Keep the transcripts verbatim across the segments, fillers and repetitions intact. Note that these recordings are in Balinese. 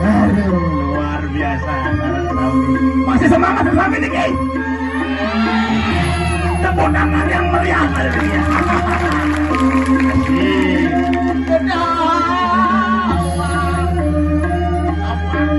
Aduh, luar biasa. Masih semangat, Mas Amin, niki. Tepuk tangan yang meriah kali ini. Asik.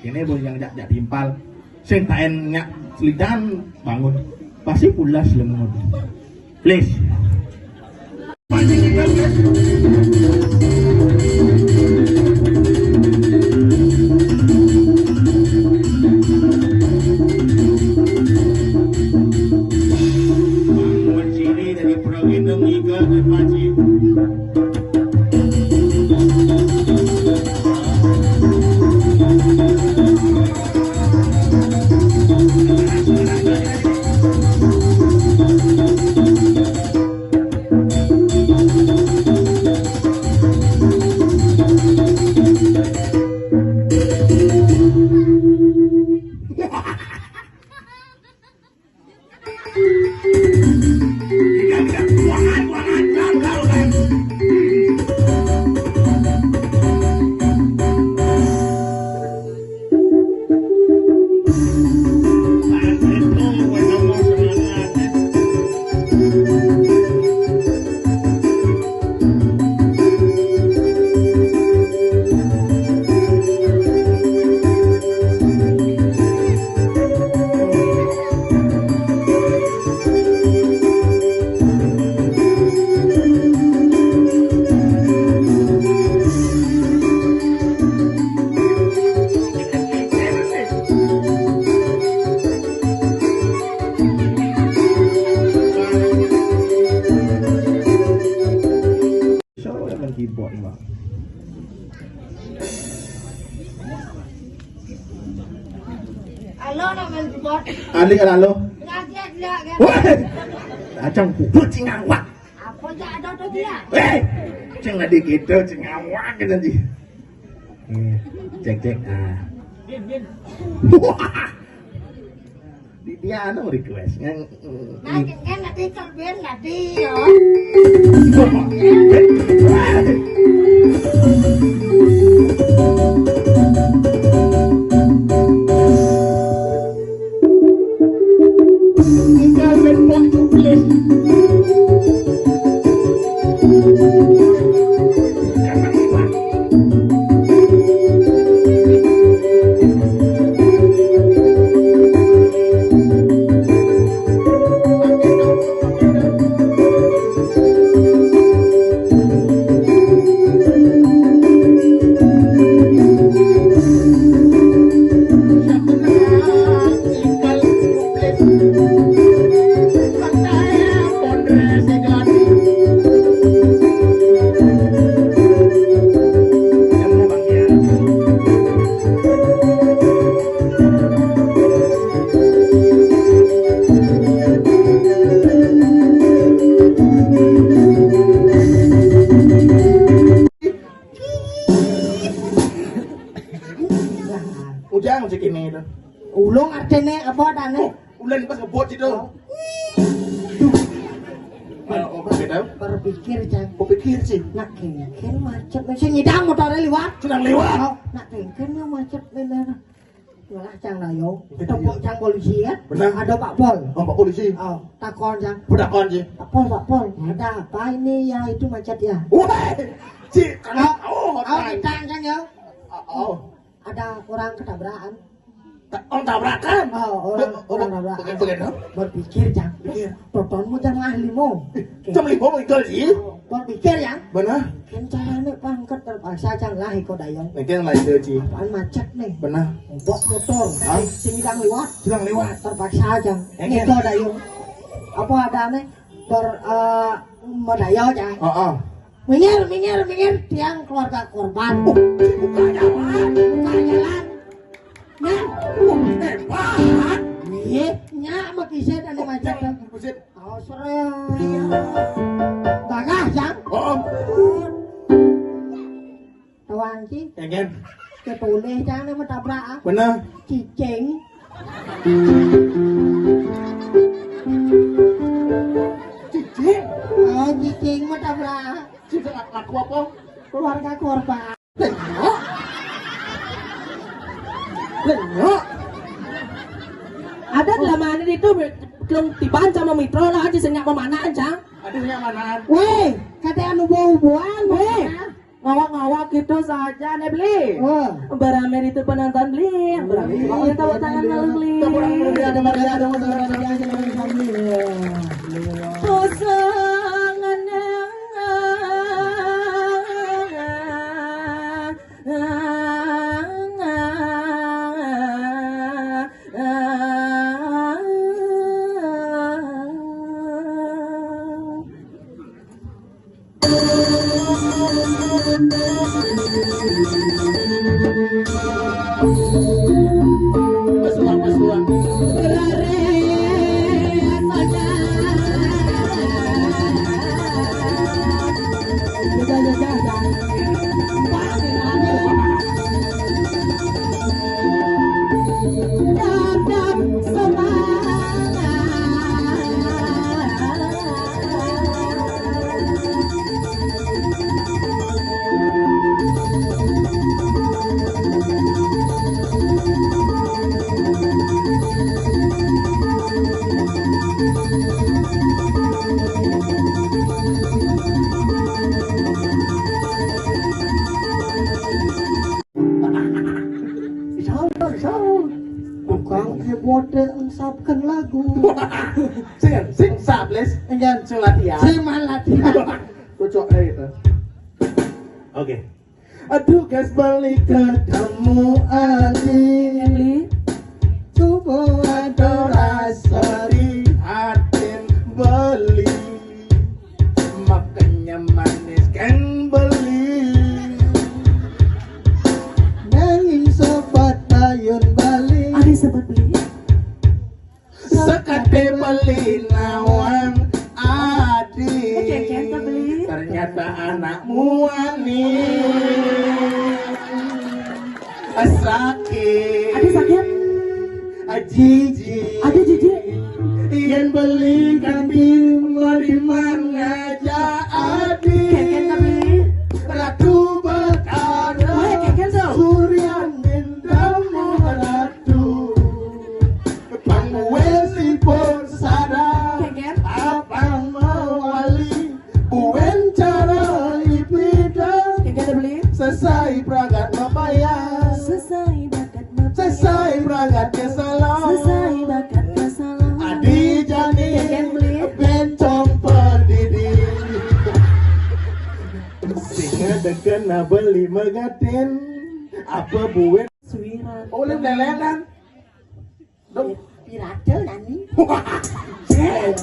Kene bos yang jak jak timpal. Sing taen nyak selidan bangun. Pasti pulas lemot. Please. Bangun sini dari Pura Gendong, Iga, dan Paci. Siapa yang main keyboard, Bang? Halo, nak main keyboard. Alik, halo. Ngaget ya, kan? Wah! Acang pukul cingawak. Apa aja ada tuh dia? Eh! Cing tadi gitu, cingawak gitu sih. Iya. Cek, cek. Ah. Wah! Di, dia anu request. Yang, mm, nah, mm. Kan nanti terbit nanti ya. Tinggal main pok tulis. Ujang sing kene to. Ulung artine apa tane? Ulen pas ngebut itu. Oh. Ayo, obat beda. Pikir, Cang. Kok pikir sih? Nak kene, kene macet. Sing nyidang motoré liwat. Sedang lewat. Oh, nak kene, kene macet, bener. Malah, Cang Dayung. Tepuk, Cang, polisi, ya. Benar. Ada Pak Pol. Oh, Pak polisi. Oh, takon, Cang. Apa takon sih? Pak Pol, Pak Pol. Hmm. Ada apa ini, ya, itu macet, ya? Wah, cik, oh, oh, oh, Cang. Cang, ya. Oh, oh. Ada orang ketabrakan. Ta-, orang tabrakan? Oh, orang, oh, orang tabrakan. Bagian, bagian apa? Berpikir, Cang. Pikir. Totonmu jam lima. Jam lima mau ikut sih? Berpikir, ya? Benar. Kan caranya pangkat terpaksa, Cang, lah, iko Dayung. Mungkin lah itu, Ci. Apaan macet nih? Benar. Mbok motor. Hah? Sing hilang lewat. Hilang lewat. Terpaksa, Cang. Mungkin. Iko Dayung. Apa ada nih? Ber, eh, medaya, Cang. Oh, oh. Minggir, minggir, minggir, tiang keluarga korban. Oh, buka jalan. Buka jalan. Nah, oh, hebat. Iya, nya sama kiset ada macet. Buset. Oh, seret. Iya. Gagah, Cang. Oh. Tuang, Ci. Engen. Ketulih, Cang, ini menabrak, ah. Bener. Cicing. Cicing? Oh, cicing menabrak. Cicing aku apa? Keluarga korban. Lenyok. Lenyok. Ada dalam mana itu, belum tiban sama Mitra lah, aja senyap memanaan, Cang. Ada senyap manaan. Weh, kata anu bau-bauan, weh. Ngawak-ngawak gitu saja, nih, Beli. Oh. Beramai itu penonton, Beli. Beramai. Iya, tepuk tangan dulu, Beli. Tepuk tangan dulu, ada, ada, ada, ada, ada, ada, ada, ada, ada, ada. Pasangan yang Insya Allah, insya Allah. Tukang keyboard ensapkan lagu. Sing, sing, sab, les. Enggak. Sing latihan. Sing main latihan. Cocok, eh, gitu. Oke. Aduh, guys, balik ketemu Adi. Beli. Coba ada rasa di hati Beli. Makanya manis kan Beli. Nanging sobat ayun Bali. Ada sobat Beli. Sekate Beli nawang Adi. Eh, kengken ta Beli. Ternyata anakmu Ani. Sakit. Ada sakit? Jiji. Ada jiji? Yen Beli kanti mau di mana aja Adi. Kengken ta Beli. Ratu Betara. Weh, kengken dong. Surya Mindamu Ratu. Pangwesi pun sadar. Kengken. Abang mewali. Buen cara ipida. Kengken ta Beli. Sesai pragat mapaya. Sesai bakat mapaya. Sesai pragat kesala. Sesai bakat kesala. Adi jani. Kengken Beli. Bencong pedidi. Singa deken na Beli megatin. Apa buen? Suiran. Oh, lem lelenan. Dong. Pirate nani? Wah, cek.